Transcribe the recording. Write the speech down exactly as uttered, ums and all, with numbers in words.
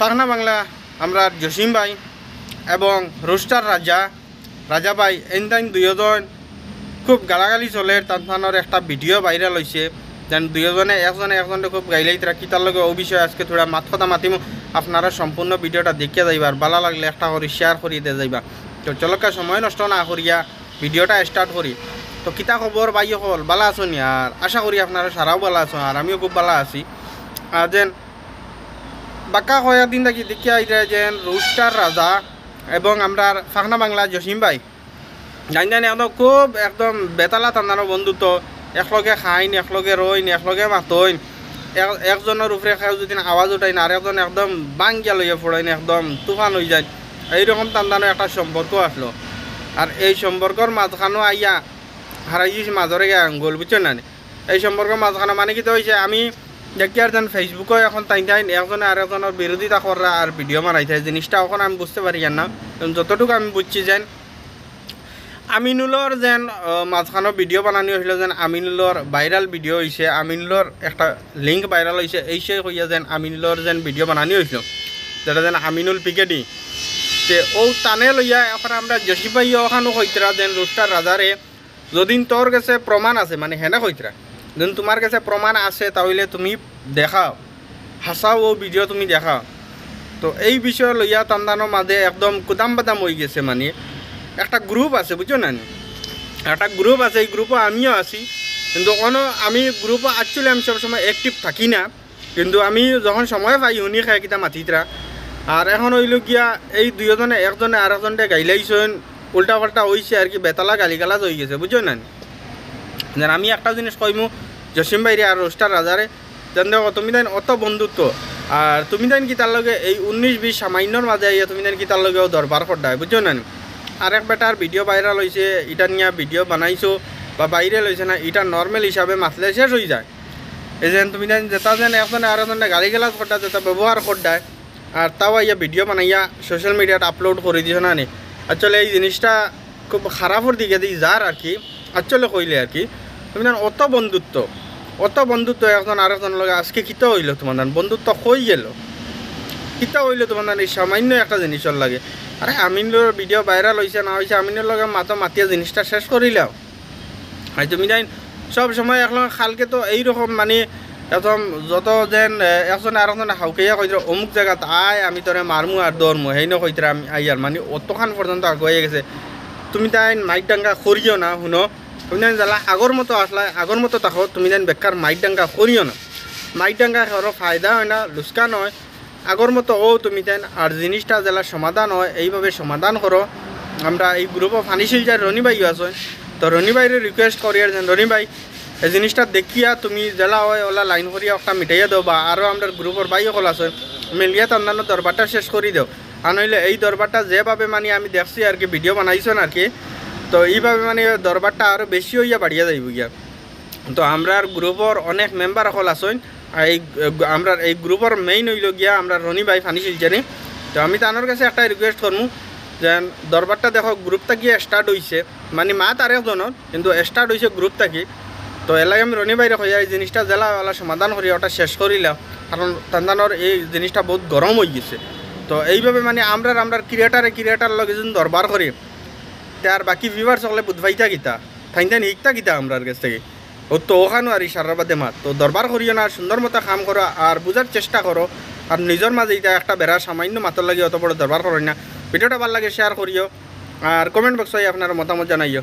পাখনা বাংলা আমরার জসিম ভাই এবং রুস্টার রাজা, রাজা ভাই, এইন তাইন দুইজন খুব গালাগালি চলের। তান তানর একটা ভিডিও ভাইরাল অইছে, যেন দুইজনে একজনে একজনরে খুব গাইলাইতরা, কিতার লগে অউ বিষয়ে আজকে থুড়া মাত কথা মাতিমু। আপনারা সম্পূর্ণ ভিডিওটা দেখিয়া যাইবা, আর ভালা লাগলে একটা করি শেয়ার করি দিয়া যাইবা। তো চলউক্কা, সময় নষ্ট না করিয়া ভিডিওটা স্টার্ট করি। তো কিতা খবর ভাই অকল, ভালা আছো নি? আর আশা করি আপনারা সারাও ভালা আছো, আর আমিও খুব ভালা আছি। আর যেন বাক্কা কয়েকদিন থাকি দেখিয়া আইরা যেন রুস্টার রাজা এবং আমরার পাখনা বাংলা জসিম ভাই, জানি জানি একদম খুব একদম বেতালা তান তানর বন্ধুত্ব। একলগে খাইন, একলগে রইন, একলগে মাতইন। এক-, একজনর উপরে কেউ যদি আওয়াজ উঠাইন, আর একজন একদম বাঙ্গিয়া লইয়া পড়ইন, একদম তুফান অইযাইন। এইরকম তান তানর একটা সম্পর্ক আছলো। আর এই সম্পর্কর মাঝখানো আইয়া হারাই গেছি মাজর গায়ে আঙ্গুল, বুঝছো না নি? এই সম্পর্কর মাঝখানো মানে কিতা অইছে, আমি দেখি আর যেন Facebook-ও এখন তাইন তাইন একজনে আরেকজনর বিরোধিতা কররা আর ভিডিও বানাইতা, এই জিনিসটা এখন আমি বুঝতে পারি আর না। কারণ যতটুকু আমি বুঝছি যেন আমিনুলর যেন, আহ, মাঝখানো ভিডিও বানানি অইছিল, যেন আমিনুলর ভাইরাল ভিডিও অইছে, আমিনুলর একটা লিংক ভাইরাল অইছে, এই সেই কইয়া যেন আমিনুলর যেন ভিডিও বানানি অইছিল, যেটা যেন আমিনুল পিকেডি। তে অউ তানে লইয়া এখন আমরার জসিম ভাইয়ে অখানো কইতরা যেন রুস্টার রাজারে, যদিন তোর গেছে প্রমাণ আছে, মানে হেনে কইতরা, যদিন তুমার গেছে প্রমাণ আছে, তা অইলে তুমি দেখাও, হাছাউ অউ ভিডিও তুমি দেখাও। তো এই বিষয় লইয়া তান তানর মাঝে একদম কুদাম বাদাম অইগেছে। মানে একটা গ্রুপ আছে, বুঝছো না নি? একটা গ্রুপ আছে, এই গ্রুপো আমিও আছি, কিন্তু অনো আমি গ্রুপো actually আমি সবসময় অ্যাক্টিভ থাকি না, কিন্তু আমি যখন সময় পাই হুনি খায় কিতা মাতিতরা। আর এখন অইলো গিয়া এই দুইজনে একজনে আরেকজনরে গাইলাইছইন, উল্টা পাল্টা অইছে আর কি, বেতালা গালিগালাজ অইগেছে, বুঝছো না নি? যেন আমি একটা জিনিস কইমু জসিম ভাইরে আর রুস্টার রাজারে, যেন দেখো তুমি তাইন অত বন্ধুত্ব, আর তুমি তাইন কিতার লগে এই উনিশ বিশ সামাইন্যর মাঝে আইয়া তুমি তাইন কিতার লগে অউ দরবার কররায়, বুঝছো না নি? আরেক বেটার ভিডিও ভাইরাল অইছে, ইটা নিয়া ভিডিও বানাইছো বা ভাইরাল অইছে না, ইটা নরমাল হিসাবে মাতলে শেষ অইযায়। এই যেন তুমি যেন যেটা যেন একজনে আরেকজনরে গালিগালাজ কররায়, যেটা ব্যবহার কররায়, আর তাও আইয়া ভিডিও বানাইয়া সোশ্যাল মিডিয়াত আপলোড করি দিছো না নি। Actually এই জিনিসটা খুব খারাপর দিকে দি যার আর কি, actually কইলে আর কি। তুমি যেন অত বন্ধুত্ব, অত বন্ধুত্ব একজন আরেকজনর লগে, আজকে কিতা অইলো তুমার যেন? বন্ধুত্ব কই গেলো? কিতা অইলো তুমার যেন এই সামাইন্য একটা জিনিসর লাগি? আরে আমিনুলর ভিডিও ভাইরাল অইছে না অইছে, আমিনুলর লগে মাতো, মাতিয়া জিনিসটা শেষ করিলাও। আর তুমি তাইন সব সময় এখন কালকে তো এইরকম মানে একদম যত যেন, এ, একজনে আরেকজনরে হাউকাইয়া কইতরা, "অমুক জাগাত আয়, আমি তোরে মারমু আর ধরমু", হেইন কইতরা আমি আইয়ার, মানে অতখান পর্যন্ত আগুয়াইয়া গেছে। তুমি তাইন মাইর দাঙ্গা করিও না, হুনো, তুমি তাইন যেলা আগর মতো আছলায়, আগর মতো থাকো, তুমি তাইন বেকার মাইর দাঙ্গা করিও না। মাইর দাঙ্গা করো ফায়দা অয় না, লুকসান অয়। আগর মতো অও তুমি তাইন, আর জিনিসটা যেলা সমাধান অয়, এইভাবে সমাধান করো। আমরা এই গ্রুপো ফানি শিলচার রনি ভাইও আছইন, তো রনি ভাইরে রিকোয়েস্ট করি আর যেন রনি ভাই, এই জিনিসটা দেখিয়া তুমি যেলা অয় ওলা লাইন করিয়া একটা মিটাইয়া দেও, বা আরও আমরার গ্রুপর ভাই অকল আছইন, মিলিয়া তান তানর দরবারটা শেষ করি দেও। আর নইলে এই দরবারটা যেভাবে মানে আমি দেখছি আর কি, ভিডিও বানাইছইন আর কি, তো এইভাবে মানে দরবারটা আরও বেশি অইয়া বাড়িয়া যাইবো গিয়া। তো আমরার গ্রুপর অনেক মেম্বার অকল আছইন। আর এই, আমরার এই গ্রুপর মেইন অইলো গিয়া আমরার রনি ভাই ফানি শিলচারি। তো আমি তানর গেছে একটা রিকোয়েস্ট করমু, যেন দরবারটা দেখো গ্রুপ থাকি স্টার্ট অইছে, মানে মাত আরেকজনর, কিন্তু স্টার্ট অইছে গ্রুপ থাকি। তো এরলাগি আমি রনি ভাইরে কইয়ার এই জিনিসটা যেলা ওলা সমাধান করি, ওটা শেষ করিলা, কারণ তান তানর এই জিনিসটা বউত গরম অইগেছে। তো এইভাবে মানে আমরার, আমরার ক্রিয়েটারে ক্রিয়েটার লগে যদি দরবার করি, তে আর বাকি ভিউয়ার্স অকলে বুঝ পাইতা কিতা? তাইন তাইন হিকতা কিতা আমরার গেছ থাকি? অউ তো অখানো আর ইশারার বাদে মাত। তো দরবার করিও না, সুন্দর মতো কাম করো আর বুঝার চেষ্টা করো। আর নিজর মাঝে ইটা একটা বেড়া সামাইন্য মাতর লাগি অত বড় দরবার করো না। ভিডিওটা ভালা লাগলে শেয়ার করিও আর কমেন্ট বক্সো আপনার মতামত জানাইও।